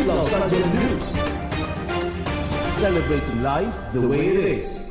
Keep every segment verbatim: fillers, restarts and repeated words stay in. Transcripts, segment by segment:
Los Angeles News. Celebrating life the way it is.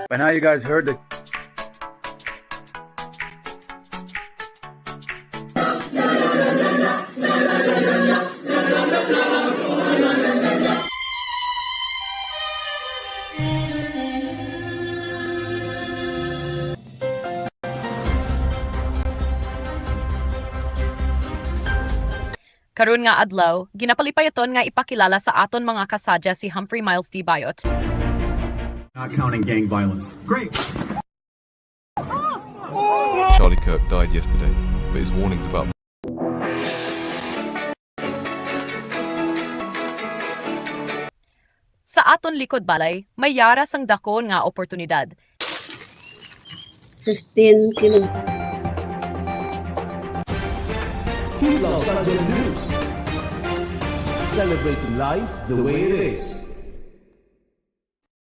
By now, you guys heard the Karon nga adlaw, ginapalipayaton nga ipakilala sa aton mga kasadya si Humphrey Miles D. Bayot. Not counting gang violence. Great. Charlie Kirk died yesterday, but his warnings about Sa aton likod balay, may yara sang dakon nga oportunidad. fifteen kilometers. Los Angeles News. Celebrating life the way it is.